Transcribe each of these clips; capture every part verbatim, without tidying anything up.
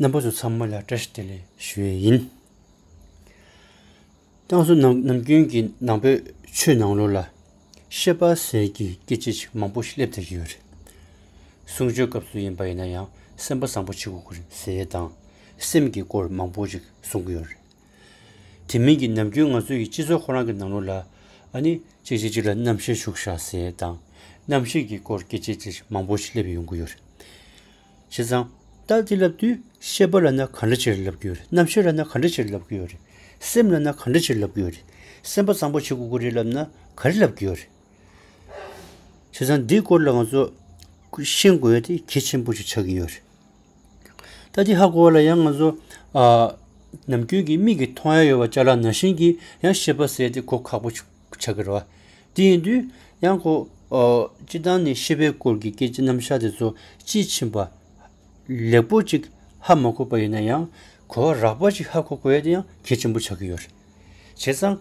རྣམ་པ་ཚོ་ཚང་མ་ལ་བཀྲ་ཤིས་བདེ་ལེགས་ཞུ་ཡས་ཡིན། ད་ང་ཚོ་ནམ་ནམ་རྒྱུན་གྱི་ནང་པའི་ཆོས་ནང་ལོགས་ལ་ཤེས་པ་ཟེར་གྱི་སྐད་ཆ་ཞིག་མང་པོ་ཞིག་སླེབས་བསྡད་ཀྱི་ཡོད་རེད། གསུང་ཆོས་སྐབས་སུ་ཡིན་པ་ཡིན་ན་ཡང་སེམས་པ་བཟང་པོ་བྱེད་དགོས་ཀྱི་རེད་ཟེར་ཡས་དང་། སེམས་ཀྱི་སྐོར་མང་པོ་ཞིག་གསུང་གི་ཡོད་རེད། དེ་མིན་གྱི་ནམ་རྒྱུན་ང་ཚོ་ཡི་སྤྱི་ཚོགས་ཁོ་རང་གི་ནང་ལོགས་ལ་ཨ་ནི་གཅིག་གཅིག་གཅིག་ལ་རྣམ་ཤེས་ཞུགས་ཤག་ཟེར་ཡས་དང་། རྣམ་ཤེས་ཀྱི་སྐོར་སྐད་ཆ་ཅིག་མང་པོ་ཞིག་སླེབས་ཡོང་གི་ཡོད་རེད། བྱས་ཙང་། ད་དེ་ལབ་དུས་ཤེས་པ་ལབ་ན་ག་འདྲ་ཅིག་ལབ་ཀྱི་ཡོད་རེད། རྣམ་ཤེས་ལབ་ན་ག་འདྲ་ཅིག་ལབ་ཀྱི་ཡོད་རེད། སེམས་ལབ་ན་ག་འདྲ་ཅིག་ལབ་ཀྱི་ཡོད་རེད། སེམས་པ་བཟང་པོ་བྱེད་དགོས་ཀྱི་རེད་ལབ་ན་ག་རེ་ལབ་ཀྱི་ཡོད་རེད། བྱས་ཙང་འདིའི་སྐོར་ལ་ང་ཚོ་ཤེས་དགོས་ཡ་དེ་གལ་ཆེན་པོ་ཞིག་ཆགས་ཀྱི་ཡོད་རེད། ད་དེ་ཧ་གོ་བ་ལ་ཡང་ང་ཚོ་ཨ། ནམ་རྒྱུན་གྱི་མིག་གིས་མཐོང་ཡ་ཡོད་པ་ཅ་ལག་ནང་བཞིན་གྱི་ཡང་ཤེས་པ་ཟེར་དེ་གོ་ཁག་པོ་ཆགས་ཀྱི་རེད་བ། དེ་ཡིན་དུས་ཡང་ཁོ། ཨོ། སྤྱི་བཏང་ནས་ཤེས་པའི་སྐོར་གྱི་སྐད་ཆ་རྣམ་གཞག་དེ་ཚོ་དཔྱིས་ཕྱིན་པ། ལེགས་པོ་ཅིག་ཧ་མ་གོ་བ་ཡིན་ན་ཡང་གོ་བ་རགས་པ་ཅིག་ཧ་གོ་དགོས་ཡ་དེ་ཡང་གལ་ཆེན་པོ་ཆགས་ཀྱི་ཡོད་རེད། བྱས་ཙང་།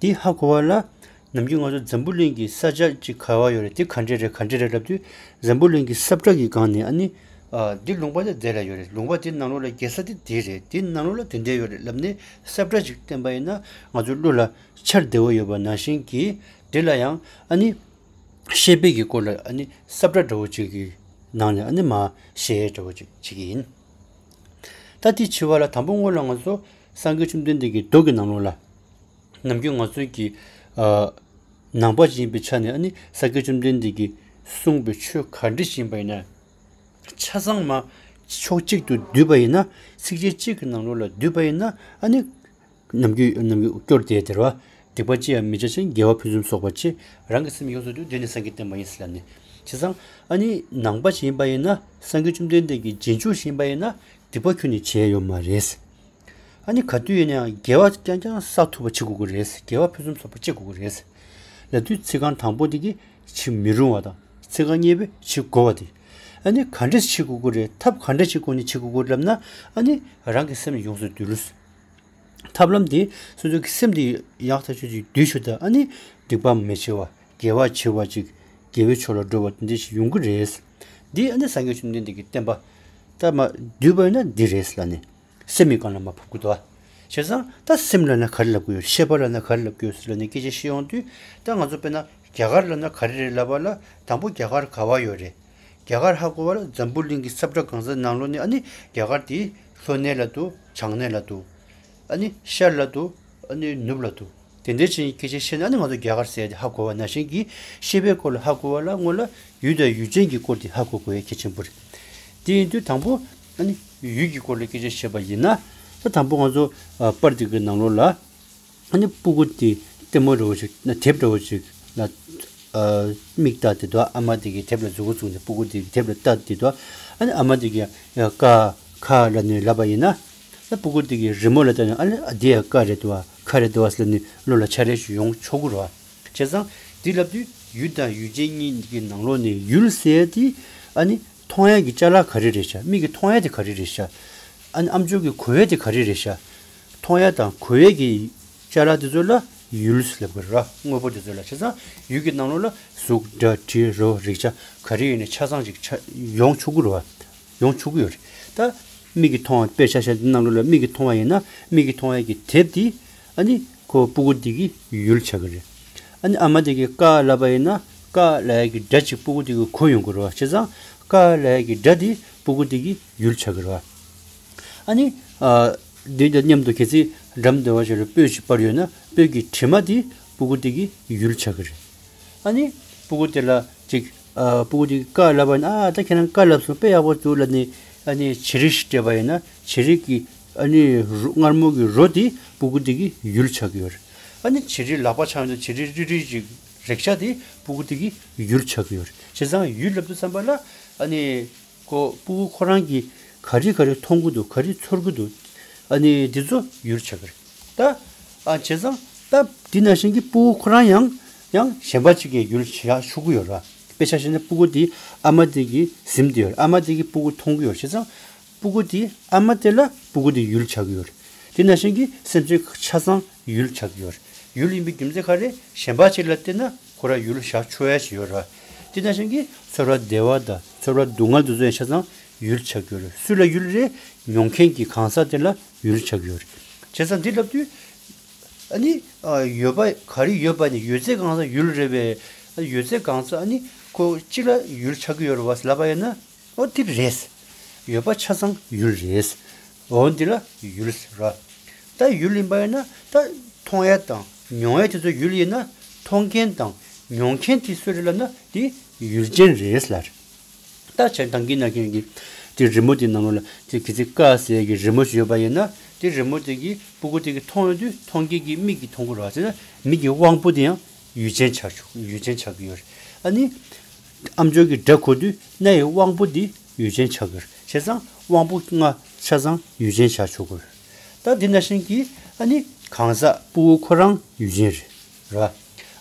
དེ་ཧ་གོ་བ་ལ། ནམ་རྒྱུན་ང་ཚོ་འཛམ་བུ་གླིང་གི་ས་ཆ་ཅིག་ག་བ་ཡོད་རེད། དེ་ག་འདྲས་རེད་ག་འདྲས་རེད་ལབ་དུས། འཛམ་བུ་གླིང་གི་ས་བཀྲ་གི་སྒང་ནས་ཨ་ནི། ཨ། འདི་ལུང་པ་དེ་དེ་ལ་ཡོད་རེད། ལུང་པ་དེ་ནང་ལོགས་ལ་རྒྱལ་ས་དེ་དེ་རེད། དེ་ནང་ལོགས་ལ་དེ་འདྲས་ཡོད་རེད་ལབ་ནས་ས་བཀྲ་ཅིག་བསྟན་པ་ཡིན་ན་ང་ཚོ་བློ་ལ་འཆར་བདེ་བོ་ཡོད་པ་ནང་བཞིན་གྱི་དེ་ལ་ཡང་ཨ་ནི། ཤེས་པའི་གི་སྐོར་ལ་ཨ་ནི་ས་བཀྲ་འདྲ་བོ་ཅིག་གི་ནང་ནས་ཨ་ནི་མར་བཤད་འདྲ་བོ་ཅིག་བྱེད་ཀྱི་ཡིན། ད་དེ་བྱེད་པ་ལ་དང་པོ་སྔོན་ལ་ང་ཚོ་སངས་རྒྱས་བཅོམ་ལྡན་འདས་ཀྱི་མདོ་གི་ནང་ལོགས་ལ། ནམ་རྒྱུན་ང་ཚོའི་གི། ཨ། ནང་པ་ཅིག་ཡིན་པའི་ཆ་ནས་ཨ་ནི་སངས་རྒྱས་བཅོམ་ལྡན་འདས་ཀྱིས་གསུངས་པའི་ཆོས་ག་འདྲ་ཞིག་ཡིན་པ་ཡིན་ན། ཆ་ཚང་མ་ཕྱོགས་གཅིག་ཏུ་བསྡུས་པ་ཡིན་ན། ཚིགས་བཅད་གཅིག་གི་ནང་ལོགས་ལ་བསྡུས་པ་ཡིན་ན་ཨ་ནི། ནམ་རྒྱུན་ནམ་རྒྱུན་སྐྱོར་དེ་དེར་བ། སྡིག་པ་ཅི་ཡང་མི་བྱ་ཞིང་། དགེ་བ་ཕུན་སུམ་ཚོགས་པར་སྤྱད། རང་གི་སེམས་ཡོངས་སུ་འདུལ། འདི་ནི་སངས་རྒྱས་བསྟན་པ་ཡིན་ཟེར་ལབ་ནས། བྱས་ཙང་ཨ་ནི་ནང་པ་ཞིག་ཡིན་པ་ཡིན་ན། སངས་རྒྱས་བཅོམ་ལྡན་འདས་ཀྱི་རྗེས་འཇུག་ཞིག་ཡིན་པ་ཡིན་ན། སྡིག་པ་ཁྱོན་ནས་བྱས་ཡོད་མ་རེད། ཨ་ནི་ག་དུས་ཡིན་ན་ཡང་དགེ་བ་རྐྱང་རྐྱང་བསགས་ཐུབ་པ་བྱེད་དགོས་ཀྱི་རེད། དགེ་བ་ཕུན་སུམ་ཚོགས་པ་སྤྱད་དགོས་ཀྱི་རེད། ལབ་དུས་ཚིག་རྐང་དང་པོ་དེ་གིས་བྱེད་མི་རུང་བ་དང་། ཚིག་རྐང་གཉིས་པས་བྱེད་དགོས་པ་དེ། ཨ་ནི་ག་འདྲས་བྱེད་དགོས་ཀྱི་རེད། ཐབས་ག་འདྲས་ཅིག་སྒོ་ནས་བྱེད་དགོས་ཀྱི་རེད་ལབ་ན། ཨ་ནི་རང་གི་སེམས་ཡོངས་སུ་འདུལ། ཐབས་ལམ་དེ་སོ་སོ་གི་སེམས་དེ་ཡག་ཐག་ཆོད་ཅིག་བསྡུས་ཤོག་ད་ཨ་ནི་སྡིག་པ་མི་བྱེད་པ། དགེ་བ་བྱེད་པ་ཅིག་དགེ་བའི་ཕྱོགས་ལ་འགྲོ་བ་དེ་འདྲ་ཞིག་ཡོང་གི་རེད། འདི་ཨ་ནི་སངས་རྒྱས་བཅོམ་ལྡན་འདས་ཀྱི་བསྟན་པ་ལྟར་མ་བསྡུས་པ་ཡིན་ན་འདི་རེད་ལབ་ནས་སེམས་ཀྱི་སྒང་ལ་མར་ཕབ་དགོས་འདུག་བ། བྱས་ཙང་ད་སེམས་ལབ་ན་ག་རེ་ལབ་དགོས་ཡོད། ཤེས་པ་ལབ་ན་ག་རེ་ལབ་དགོས་ཡོད་ཟེར་ལབ་ནས་སྐད་ཆ་བཤད་ཡོང་དུས། ད་ང་ཚོ་དཔེར་ན་རྒྱ་གར་ལབ་ན་ག་རེ་རེད་ལབ་པ་ལ། དང་པོ་རྒྱ་གར་ག་བ་ཡོད་རེད། རྒྱ་གར་ཧ་གོ་བ་ལ་འཛམ་བུ་གླིང་གི་ས་བཀྲ་གང་ས་ནང་ལོགས་ནས་ཨ་ནི་རྒྱ་གར་དེ་ལྷོ་སྣེ་ལ་འདུག་བྱང་སྣེ་ལ་འདུག་ཨ་ནི་ཤར་ལ་འདུག་ཨ་ནི་ནུབ་ལ་འདུག་དེ་འདྲའི་ཆེན་སྐད་ཆ་བཤད་ན་ཨ་ནི་ང་ཚོ་རྒྱ་གར་ཟེར་ཡ་དེ་ཧ་གོ་བ་ནང་བཞིན་གྱི། ཤེས་པའི་སྐོར་ལ་ཧ་གོ་བ་ལ་སྔོན་ལ་ཡུལ་དང་ཡུལ་ཅན་གྱི་སྐོར་དེ་ཧ་གོ་དགོས་ཡ་གལ་ཆེན་པོ་རེད། དེ་ཡིན་དུས་དང་པོ་ཨ་ནི་ཡུལ་གྱི་སྐོར་ལ་སྐད་ཆ་བཤད་པ་ཡིན་ན། ད་དང་པོ་ང་ཚོ་ཨ་པར་དེ་གི་ནང་ལོགས་ལ། ཨ་ནི་སྤུ་གུ་དེ་ལྟད་མོ་འདྲ་བོ་ཞིག་ན་དེབ་འདྲ་བོ་ཞིག་ལ་ཨ་མིག་ལྟ་དེ་དུས་ཨ་མ་དེ་གིས་དེབ་ལ་མཛུབ་གུ་བཙུགས་ནས་སྤུ་གུ་དེ་གིས་དེབ་ལ་ལྟ་དེ་དུས། ཨ་ནི་ཨ་མ་དེ་གིས་ཡ་ཀ་ཁ་ལབ་ནས་ལབ་པ་ཡིན་ན། ཨ་སྤུ་གུ་དེ་གིས་རི་མོ་ལ་ལྟ་ནས་ཨ་ནི་ཨ་དེ་ཡ་ཀ་རེད་འདུག་བ། ཁ་རེད་འདུག་བ་ཟེར་ནས་བློ་ལ་འཆར་ཡ་ཞིག་ཡོང་ཆོག་གི་རེད་བ། བྱས་ཙང་དེ་ལབ་དུས་ཡུལ་དང་ཡུལ་ཅན་གཉིས་ཀྱི་ནང་ལོགས་ནས་ཡུལ་ཟེར་ཡ་དེ་ཨ་ནི་མཐོང་ཡ་གི་ཅ་ལག་ག་རེ་རེད་ཤག་མིག་གིས་མཐོང་ཡ་དེ་ག་རེ་རེད་ཤག་ཨ་ནི་ཨམ་ཅོག་གིས་གོ་ཡ་དེ་ག་རེ་རེད་ཤག་མཐོང་ཡ་དང་གོ་ཡ་གི་ཅ་ལག་དེ་ཚོ་ལ་ཡུལ་ལབ་དགོས་རེད་བ། དངོས་པོ་དེ་ཚོ་ལ། བྱས་ཙང་ཡུལ་གྱི་ནང་ལོགས་ལ་གཟུགས་སྒྲ་དྲི་རོ་རེག་བྱ་ག་རེ་ཡིན་ནའི་ཆ་ཚང་ཅིག་ཆ་ཡོང་ཆོག་གི་རེད་བ། ཡོང་ཆོག་གི་ཡོད་རེད། ད་མིག་གིས་མཐོང་བ། དཔེར་ཆ་བཞག་ན་དེ་ནང་ལོགས་ལ་མིག་གིས་མཐོང་བ་ཡིན་ན། མིག་གིས་མཐོང་ཡ་གི་དེབ་དེ་ཨ་ནི་ཁོ་སྤུ་གུ་དེ་གི་ཡུལ་ཆགས་ཀྱི་རེད། ཨ་ནི་ཨ་མ་དེ་གིས་ཀ་ལབ་པ་ཡིན་ན། ཀ་ལབ་ཡ་གི་སྒྲ་ཅིག་སྤུ་གུ་དེ་གིས་གོ་ཡོང་གི་རེད་བ། བྱས་ཙང་ཀ་ལབ་ཡ་གི་སྒྲ་དེ་སྤུ་གུ་དེ་གི་ཡུལ་ཆགས་ཀྱི་རེད་བ། ཨ་ནི་ཨ་འདི་དང་མཉམ་དུ་གལ་སྲིད་འགྲམ་དེ་བ་ཞིག་ལ་སྤོས་ཅིག་སྤར་ཡོད་ན། སྤོས་ཀྱི་དྲི་མ་དེ་སྤུ་གུ་དེ་གི་ཡུལ་ཆགས་ཀྱི་རེད། ཨ་ནི་སྤུ་གུ་དེ་ལ་ཅིག་ཨ་སྤུ་གུ་དེ་གིས་ཀ་ལབ་པ་ཡིན་ན། ཨ་ད་ཁྱེད་རང་ཀ་ལབ་སོང་། དཔེ་ཡག་པོ་འདུག་ལབ་ནས་ཨ་ནི་བྱི་རིལ་ཞིག་སྤྲད་པ་ཡིན་ན། བྱི་རིལ་གྱི་ཨ་ནི་རོ། མངར་མོ་གི་རོ་དེ་སྤུ་གུ་དེ་གི་ཡུལ་ཆགས་ཀྱི་ཡོད་རེད། ཨ་ནི་བྱི་རིལ་ལག་པ་འཆང་ཡོང་དུས་བྱི་རིལ་རིལ་རིལ་ཅིག་རེག་བྱ་དེ་སྤུ་གུ་དེ་གི་ཡུལ་ཆགས་ཀྱི་ཡོད་རེད། བྱས་ཙང་ཡུལ་ལབ་དུས་ཙམ་པ་ལ་ཨ་ནི་ཁོ་སྤུ་གུ་ཁོ་རང་གིས་ག་རེ་ག་རེ་མཐོང་གི་འདུག་ག་རེ་ཚོར་གི་འདུག་ཨ་ནི་འདི་ཚོ་ཡུལ་ཆགས་ཀྱི་རེད། ད་ཨ་བྱས་ཙང་ད་འདི་ནང་བཞིན་གྱི་སྤུ་གུ་ཁོ་རང་ཡང་ཡང་གཞན་པ་ཅིག་གིས་ཡུལ་བཞག་ཆོག་གི་ཡོད་རེད། དཔེ་ཆ་བཞག་ན་སྤུ་གུ་དེ་ཨ་མ་དེ་གིས་ཟིན་བསྡད་ཡོད་རེད། ཨ་མ་དེ་གིས་སྤུ་གུ་མཐོང་གི་ཡོད་རེད། བྱས་ཙང་སྤུ་གུ་དེ་ཨ་མ་དེ་ལ་སྤུ་གུ་དེ་ཡུལ་ཆགས་ཀྱི་ཡོད་རེད། དེ་ནང་བཞིན་གྱི་སེམས་ཅན་ཆ་ཚང་ཡུལ་ཆགས་ཀྱི་ཡོད་རེད། ཡུལ་ཡིན་པའི་རྒྱུ་མཚན་ག་རེ། གཞན་པ་ཅིག་ལ་བལྟས་ན་ཁོ་རང་ཡུལ་བཞག་ཆོག་ཡ་ཞིག་ཡོད་རེད། དེ་ནང་བཞིན་གྱི་ཚོར་བ་བདེ་བ་དང་ཚོར་བ་སྡུག་བསྔལ་དེ་ཚོ་ཡང་ཆ་ཚང་ ཡུལ་ཆགས་ཀྱི་ཡོད་རེད། སུ་ལ་ཡུལ་རེད། མྱོང་མཁན་གྱི་གང་ཟག་དེ་ལ་ཡུལ་ཆགས་ཀྱི་ཡོད་རེད། བྱས་ཙང་འདི་ལབ་དུས། ཨ་ནི། ཨ། ཡོད་པ་ག་རེ་ཡོད་པ་ནི་ཡོད་ཚད་གང་ཟག་ཡུལ་རེད་པས། ཨ། ཡོད་ཚད་གང་ཟག་ཨ་ནི་ཁོ་གཅིག་ལ་ཡུལ་ཆགས་ཀྱི་ཡོད་རེད་བ་ལབ་པ་ཡིན་ན། ཨོ་དེ་རེད། ཡོད་པ་ཆ་ཚང་ཡུལ་རེད། འོ་འདི་ལ་ཡུལ་ཟེར་ར། ད་ཡུལ་ཡིན་པ་ཡིན་ན་ད་མཐོང་ཡ་དང་མྱོང་ཡ་དེ་ཚོ་ཡུལ་ཡིན་ན། མཐོང་མཁན་དང་མྱོང་མཁན་དེ་སུ་རེད་ལབ་ན་དེ་ཡུལ་ཅན་རེད་ལབ། ད་བྱས་ད་གིན་ན་གིན་གྱི་དེ་རི་མོ་དེ་ནང་ལོགས་ལ་དེ་གི་ཚིག་ཀ་ཟེར་གྱི་རི་མོ་ཞིག་ཡོད་པ་ཡིན་ན། དེ་རི་མོ་དེ་གི་སྤུ་གུ་དེ་གི་མཐོང་ཡོང་དུས་མཐོང་མཁན་གྱི་མིག་གིས་མཐོང་གི་རེད་བ། བྱས་ན་མིག་གི་དབང་པོ་དེ་ཡང་ཡུལ་ཅན་ཆགས་ཆོག་ཡུལ་ཅན་ཆགས་ཀྱི་ཡོད་རེད། ཨ་ནི། ཨམ་ཅོག་གི་སྒྲ་གོ་དུས་སྣའི་དབང་པོ་འདི་ཡུལ་ཅན་ཆགས་ཀྱི་ཡོད་རེད། བྱས་ཙང་དབང་པོ་ལྔ་ཆ་ཚང་ཡུལ་ཅན་ཆགས་ཆོག་གི་རེད། ད་འདི་ནང་བཞིན་གྱི་ཨ་ནི་གང་ཟག་སྤུ་གུ་ཁོ་རང་ཡུལ་ཅན་རེད། ར།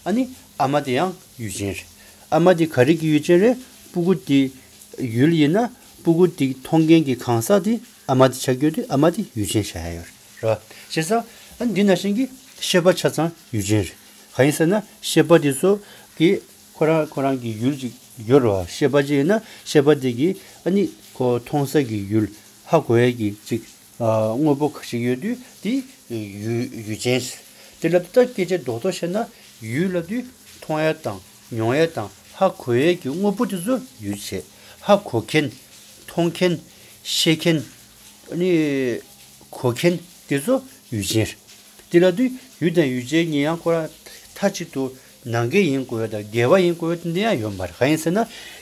ཨ་ནི་ཨ་མ་དེ་ཡང་ཡུལ་ཅན་རེད། ཨ་མ་དེ་ག་རེ་གི་ཡུལ་ཅན་རེད། སྤུ་གུ་དེ་ཡུལ་ཡིན་ན་སྤུ་གུ་དེ་མཐོང་མཁན་གྱི་གང་ཟག་དེ་ཨ་མ་དེ་ཆགས་ཀྱི་ཡོད་དུས་ཨ་མ་དེ་ཡུལ་ཅན་ཆགས་ཡ་ཡོད་རེད། ར། བྱས་ཙང་ཨ་ནི་འདི་ནང་བཞིན་གྱི་ཤེས་པ་ཆ་ཚང་ཡུལ་ཅན་རེད། གང་ཡིན་ཟེར་ན་ཤེས་པ་དེ་ཚོ་གི་ཁོ་རང་ཁོ་རང་གི་ཡུལ་ཅིག་ཡོད་རེད་བ། ཤེས་པ་ཅིག་ཡིན་ན་ཤེས་པ་དེ་གི་ཨ་ནི་ཁོ་མཐོང་ས་གི་ཡུལ་ཧ་གོ་ཡས་ཀྱི་ཅིག་ཨ་དངོས་པོ་ཁ་ཅིག་ཡོད་དུས་དེ་ཡུལ་ཡུལ་ཅན། དེ་ལབ་དུས་ད་སྐད་ཆ་རྡོག་རྡོག་བཤད་ན་ཡུལ་ལབ་དུས་མཐོང་ཡས་དང་མྱོང་ཡས་དང་ཧ་གོ་ཡས་ཀྱི་དངོས་པོ་དེ་ཚོ་ཡུལ་བྱས། ཧ་གོ་མཁན། མཐོང་མཁན། ཤེས་མཁན། ཨ་ནི་གོ་མཁན་དེ་ཚོ་ཡུལ་ཅན་རེད། དེ་ལབ་དུས་ཡུལ་དང་ཡུལ་ཅན་གཉིས་ཡང་ཁོ་རང་མཐའ་གཅིག་ཏུ་ནང་འགལ་ཡིན་དགོས་ཡ་དང་འགལ་བ་ཡིན་དགོས་ཡ་དེ་འདྲ་ཡང་ཡོད་མ་རེད། གང་ཡིན་ཟེར་ན་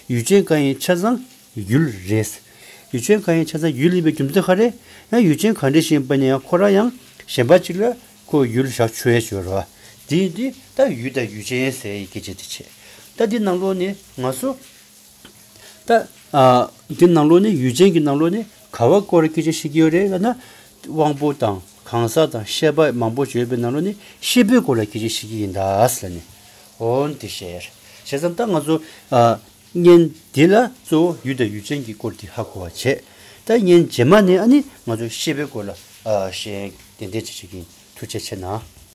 ཡུལ་ཅན་གང་ཡིན་ཆ་ཚང་ཡུལ་རེད། ཡུལ་ཅན་གང་ཡིན་ཆ་ཚང་ཡུལ་ཡིན་པའི་རྒྱུ་མཚན་ག་རེ། ཡང་ཡུལ་ཅན་གང་འདྲ་ཞིག་ཡིན་པ་ནས་ཡང་ཁོ་རང་ཡང་གཞན་པ་གཅིག་ལ་ཁོ་ཡུལ་བཞག་ཆོག་ཡ་ཅིག་ཡོད་རེད་བ། དེ་ཡིན་དུས་ད་ཡུལ་དང་ཡུལ་ཅན་ཟེར་ཡའི་སྐད་ཆ་དེ་བྱས། ད་འདི་ནང་ལོགས་ནས་ང་ཚོ། ད། ཨ། འདི་ནང་ལོགས་ནས་ཡུལ་ཅན་གྱི་ནང་ལོགས་ནས་ག་བ་སྐོར་ལ་སྐད་ཆ་བཤད་ཀྱི་ཡོད་རེད་ལབ་ན། དབང་པོ་དང་གང་ཟག་དང་ཤེས་པ་མང་པོ་ཞིག་ཡོད་པའི་ནང་ལོགས་ནས་ཤེས་པའི་སྐོར་ལ་སྐད་ཆ་བཤད་ཀྱི་ཡིན་ད་ཟེར་ནས། འོ་འདི་བཤད་ཡ་རེད། བྱས་ཙང་ད་ང་ཚོ། ཨ། བརྙན་འདི་ལ་གཙོ་བོ་ཡུལ་དང་ཡུལ་ཅན་གྱི་སྐོར་འདི་ཧ་གོ་བ་བྱས། ད་བརྙན་རྗེས་མ་ནས་ཨ་ནི་ང་ཚོ་ཤེས་པའི་སྐོར་ལ། ཨ། བཤད་ཡ་ཏན་ཏན་བྱེད་ཀྱི་ཡིན། ཐུགས་རྗེ་ཆེ་གནང་།